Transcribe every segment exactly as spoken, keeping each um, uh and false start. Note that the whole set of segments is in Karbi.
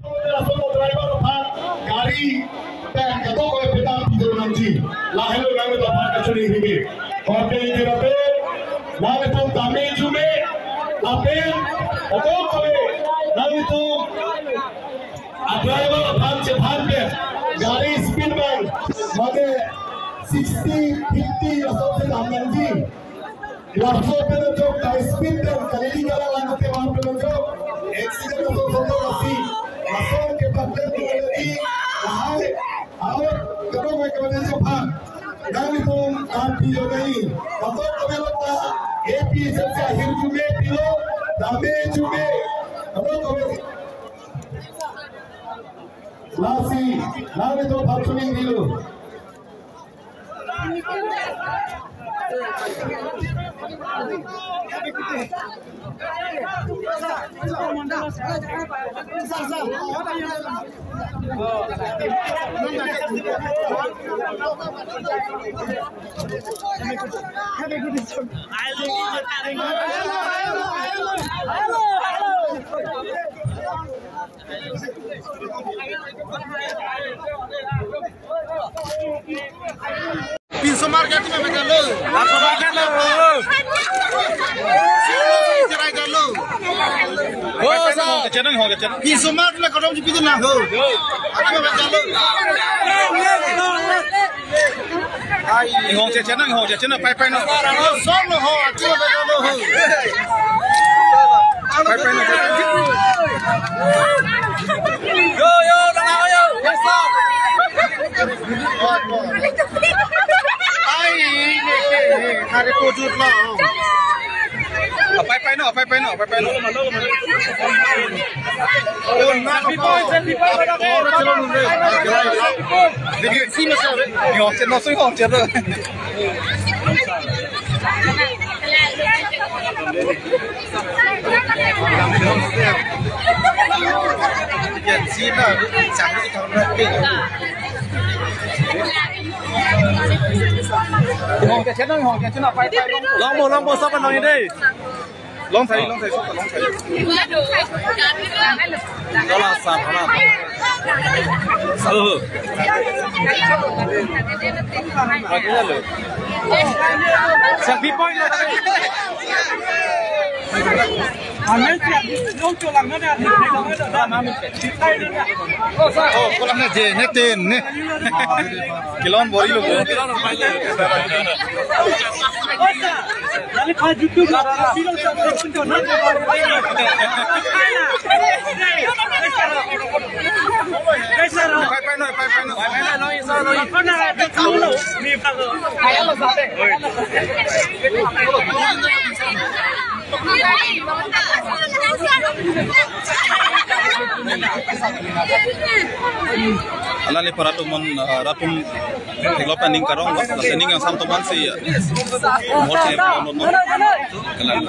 Laso mo driver aphan gari pen kadokave petang pidun nangji. Lahelo nanglitum aphan kachiningri. Korte iti rate nanglitum tame jume lapen kadokave nanglitum a driver aphan chephan pen gari speed pen mane sixty, fifty laso si dam nangji. Laso pen ajok ta speed pen kali kala lang te man pen ajok accident laso soto lasi laso ke public ni lagi lahai aur kadokave kave aphan nanglitum kan pidun nangji. Kadokave lo ta A P H L C ahir jume pilo, tame jume. Kadokave lasi nanglitum aphan chiningrilo. Pinso market me bejalo. Pinso market me bejalo. Oh, sa. Channel ho, channel. Pinso market me kodom si pidun nang ho. Ati me bejalo. Ai, hong che channel, hong che channel, pai pai no. Song no ho, ati me bejalo ho. Pai pai no, pai pai no. Yo, yo, yo, yo, yo. Yes, sir. Ai, ne ke, ne, hari pujut lo. Pai pai no, pai pai no, pai pai no. Oh, na, selfie point, selfie point. Dikit sini, sir. Yo, channel sing ho, channel. Longpo, longpo, sapa nang ini? Long thai, long thai, sapa long thai. Hola, sir, hola. Halo. Lagi halo. Selfie point lagi. Oh, kolam na je, ne tin, ne. Kilon bori lo. Pai pai no, pai pai no. Alangli paratumon, ah, ratum theklong pen ning karong, lapen ning angsam atum aphan si, ah, mot si, no, no, no. Kalang.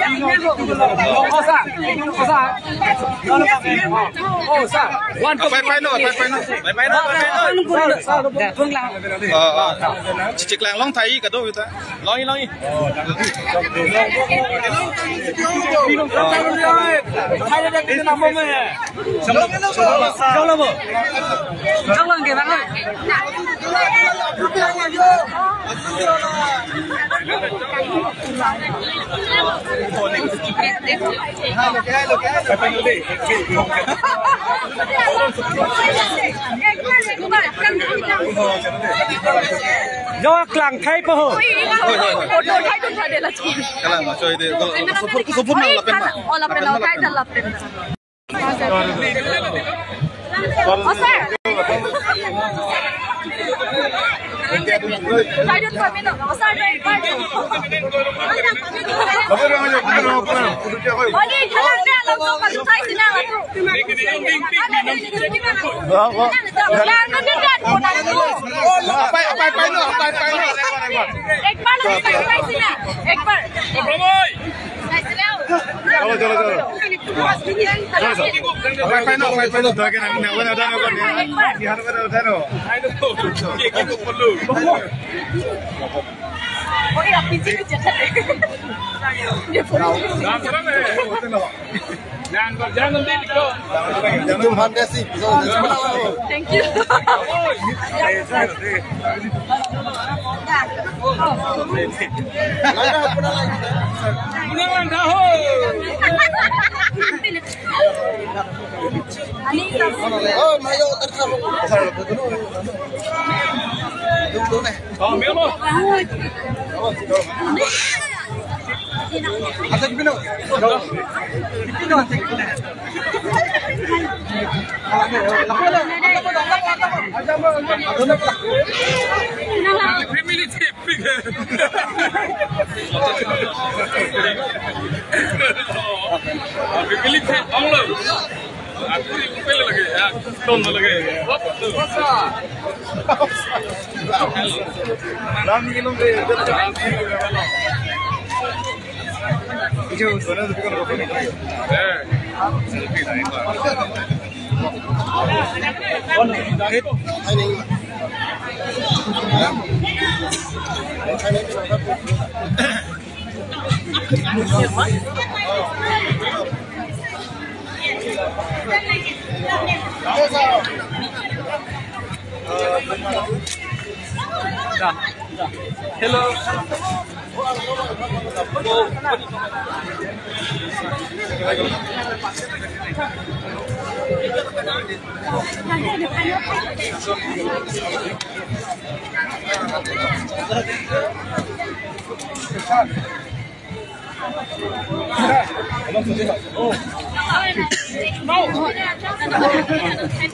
Ah, pai pai no, pai pai no. Pai pai no, pai pai no. Ah, ah. Checheklang long thai kado kita. Longi, longi. Jo klang thai po ho. Kalang ma choi de. Sopur, sopur na lapen ma. Oh, lapen na, lapen na. Oh, sir. एक बार, एक बार, एक बार। चलो, चलो, चलो। चलो, चलो। pai pai no, pai pai no. Jangan, jangan, nanti dikau. Itu Honda sih. Thank you. Pulang, pulang, tahu. Oh, mayo, tertahu. Duduk, duduk, deh. Oh, Milo. Asa kipino? Kipino, asa kipino? Family trip. Family trip, banglo. Aku ni kupel lagi, ya, ton lagi. Hop, tu. Lam ni long ke. Ijo. Eh. Hello.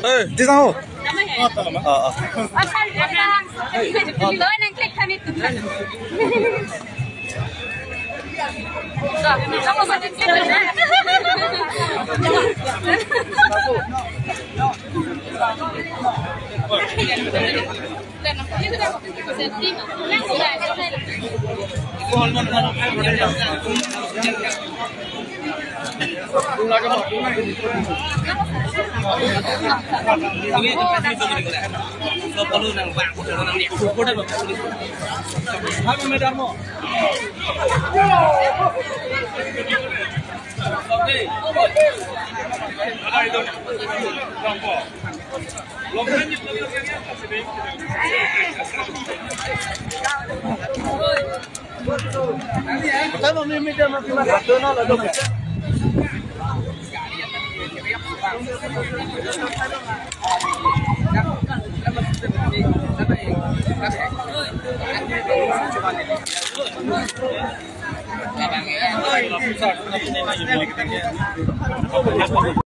Eh, di sana ho. Ah, ah.